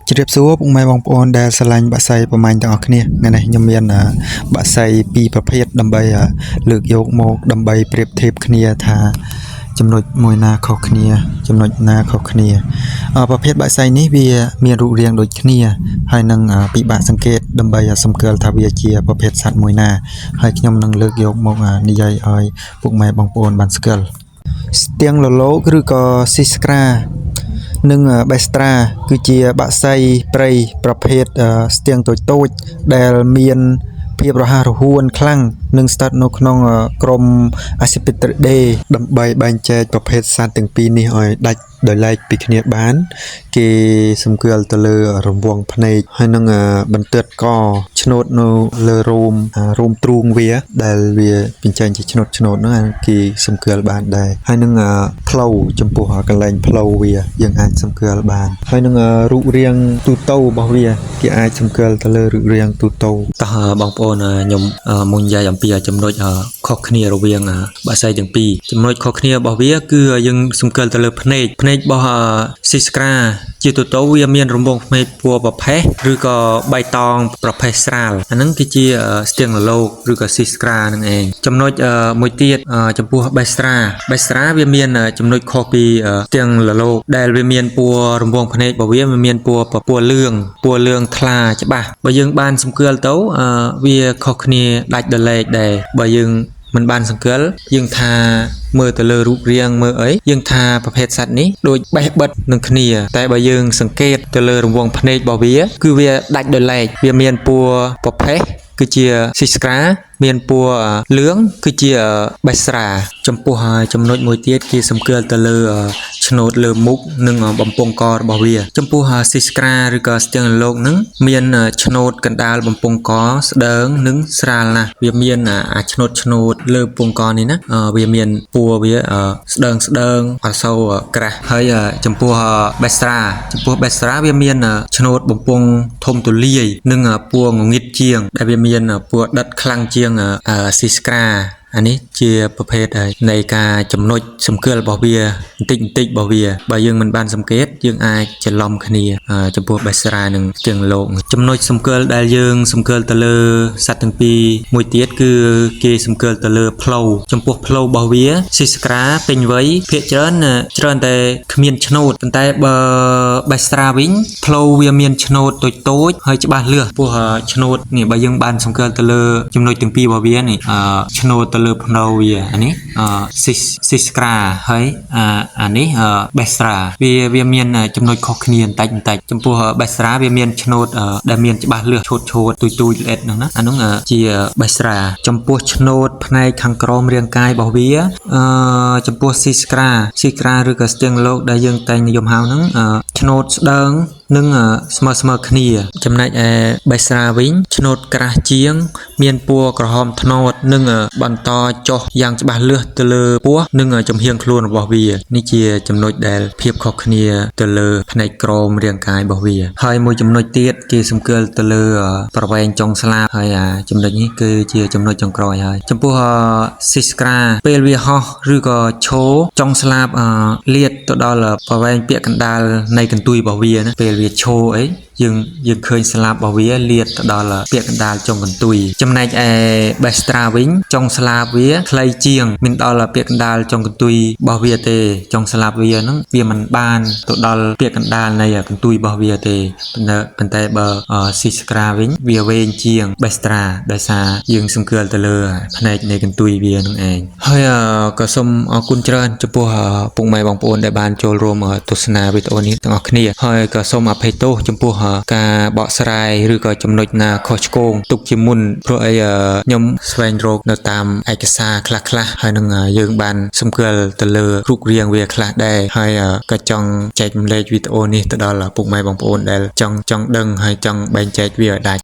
ជម្រាបសួរពុកម៉ែបងប្អូនដែលស្រឡាញ់បក្សីប្រមាញ់ទាំងអស់គ្នាថ្ងៃនេះខ្ញុំមានអឺបក្សីពីរប្រភេទដើម្បីអឺលើកយកមកដើម្បីប្រៀបធៀបគ្នាថាចំណុចមួយណាខុសគ្នា ចំណុចណាខុសគ្នាអឺប្រភេទបក្សីនេះវាមានរូបរាងដូចគ្នាហើយនឹងអឺពិបាកសង្កេតដើម្បីសម្គាល់ថាវាជាប្រភេទសត្វមួយណាហើយខ្ញុំនឹងលើកយកមកអឺនិយាយឲ្យពុកម៉ែបងប្អូនបានស្គាល់ស្ទៀងលលោកឬក៏ស៊ីស្ក្រា និងបេស្ត្រាគឺជាបក្សីព្រៃប្រភេទអឺស្ទៀងតូចៗដែលមានភាពរហ័សរហួនខ្លាំងនិងស្ថិតនៅក្នុងអឺក្រុម Accipitridae ដើម្បីបែងចែកប្រភេទសត្វទាំងពីរនេះឲ្យដាច់ដោយឡែកពីគ្នាបាន គេសម្គាល់ទៅលើរង្វង់ភ្នែកហើយនឹងអឺបន្ទាត់កឆ្នូតនៅលើរោមអារោមទ្រូងវា ដែលវាបញ្ចេញជាឆ្នូតឆ្នូតហ្នឹងអាគេសម្គាល់បានដែរហើយនឹងអឺផ្លូវចំពោះកន្លែងផ្លូវវាយើងអាចសម្គាល់បានហើយនឹងអឺរូបរាងទូទៅរបស់វាគេអាចសម្គាល់ទៅលើរូបរាងទូទៅ តោះបងប្អូនខ្ញុំមុននិយាយអំពីចំណុចខុសគ្នារវាងបក្សីទាំងពីរចំណុចខុសគ្នារបស់វាគឺយើងសម្គាល់ទៅលើភ្នែកភ្នែករបស់ស៊ីស្ក្រាជាទូទៅវាមានរង្វង់ភ្នែកពណ៌ប្រផេះឬក៏បៃតងប្រផេះស្រាលអាហ្នឹងគឺជាស្ទៀងលលោកឬក៏ស៊ីស្ក្រាហ្នឹងឯងចំណុចមួយទៀតចំពោះបេស្ត្រាបេស្ត្រាវាមានចំណុចខុសពីស្ទៀងលលោកដែលវាមានពណ៌រង្វង់ភ្នែករបស់វាវាមានពណ៌ពណ៌លឿងពណ៌លឿងថ្លាច្បាស់បើយើងបានសម្គាល់ទៅវាខុសគ្នាដាច់ដោយឡែកដែរបើយើងមិនបានសង្កល់យើងថាមើលទៅលើរូបរាងមើលអីយើងថាប្រភេទសត្វនេះដូចបេះបិទនឹងគ្នាតែបើយើងសង្កេតទៅលើរង្វង់ភ្នែករបស់វាគឺវាដាច់ដោយឡែកវាមានពណ៌ប្រផេះគឺជាស៊ីស្ក្រាមានពណ៌លឿងគឺជាបេស្រាចំពោះចំណុចមួយទៀតគេសម្គាល់ទៅលើឆ្នូតលើមុខនិងបំពង់ករបស់វាចំពោះស៊ីស្ក្រាឬក៏ស្ទៀងលោកហ្នឹងមានឆ្នូតកណ្ដាលបំពង់កស្ដើងនិងស្រាលណាស់វាមានអាឆ្នូតឆ្នូតលើបំពង់កនេះណាវាមានពណ៌វាស្ដើងស្ដើងអត់សូវក្រាស់ហើយចំពោះបេស្ត្រាចំពោះបេស្ត្រាវាមានឆ្នូតបំពង់ធំទូលាយនិងពណ៌ងងឹតជាងដែលវាមានពណ៌ដិតខ្លាំងជាងស៊ីស្ក្រាអានេះជាប្រភេទនៃការចំណុចសម្គាល់របស់វាបន្តិចបន្តិចរបស់វាបើយើងមិនបានសង្កេតយើងអាចច្រឡំគ្នាចំពោះបេស្រានិងស្ទៀងលោកចំណុចសម្គាល់ដែលយើងសម្គាល់ទៅលើសត្វទាំងពីរមួយទៀតគឺគេសម្គាល់ទៅលើផ្លូវចំពោះផ្លូវរបស់វាស៊ីស្ក្រាពេញវ័យភាគច្រើនច្រើនតែគ្មានឆ្នូតប៉ុន្តែបើបេស្រាវិញផ្លូវវាមានឆ្នូតតូចតូចហើយច្បាស់លឿសពោះឆ្នូតនេះបើយើងបានសម្គាល់ទៅលើចំណុចទាំងពីររបស់វានេះឆ្នូតទៅលើផ្លូវវាអានេះស៊ីស៊ីស្ក្រាហើយអានេះបេស្ត្រាវាវាមានចំណុចខុសគ្នាបន្តិចបន្តិចចំពោះបេស្ត្រាវាមានឆ្នូតដែលមានច្បាស់លឿសឆូតឆូតទូចទូចល្អិតហ្នឹងណាអានោះជាបេស្ត្រាចំពោះឆ្នូតផ្នែកខាងក្រោមរាងកាយរបស់វាអឺចំពោះស៊ីស្ក្រាស៊ីក្រាឬក៏ស្ទៀងលោកដែលយើងតែងនិយមហៅហ្នឹងឆ្នូតស្ដើងនិងស្មើស្មើគ្នាចំណែកឯបេស្រាវិញឆ្នូតក្រាស់ជាង មានពណ៌ក្រហមត្នោតនិងបន្តចុះយ៉ាងច្បាស់លាស់ទៅលើពោះនិងចំហៀងខ្លួនរបស់វានេះជាចំណុចដែលភាពខុសគ្នាទៅលើផ្នែកក្រោមរាងកាយរបស់វាហើយមួយចំណុចទៀតគេសម្គាល់ទៅលើប្រវែងចុងស្លាបហើយអាចំណុចនេះគឺជាចំណុចចុងក្រោយហើយចំពោះស៊ីស្ក្រាពេលវាហោះឬក៏ឈរចុងស្លាបលាតទៅដល់ប្រវែងពាក់កណ្ដាលនៃកន្ទុយរបស់វាណាពេលវាឈរអីយើងយើងឃើញស្លាបរបស់វាលាតទៅដល់ពាក់កណ្ដាលចុងកន្ទុយចំណែកឯបេស្ត្រាវិញចុងស្លាបវាខ្លីជាងមិនដល់ពាក់កណ្ដាលចុងកន្ទុយរបស់វាទេចុងស្លាបវាហ្នឹងវាមិនបានទៅដល់ពាក់កណ្ដាលនៃកន្ទុយរបស់វាទេប៉ុន្តែបើស៊ីស្ក្រាវិញវាវែងជាងបេស្ត្រាដោយសារយើងសម្គាល់ទៅលើផ្នែកនៃកន្ទុយវានឹងឯងហើយក៏សូមអរគុណច្រើនចំពោះពុកម៉ែបងប្អូនដែលបានចូលរួមទស្សនាវីដេអូនេះទាំងអស់គ្នាហើយក៏សូមអភ័យទោសចំពោះការបកស្រាយឬក៏ចំណុចណាខុសឆ្គងទុកជាមុនព្រោះអីខ្ញុំស្វែងរកនៅតាមឯកសារខ្លះៗហើយនឹងយើងបានសម្គាល់ទៅលើរូបរាងវាខ្លះដែរហើយក៏ចង់ចែករំលែកវីដេអូនេះទៅដល់ពុកម៉ែបងប្អូនដែលចង់ចង់ដឹងហើយចង់បែងចែកវាឲ្យដាច់។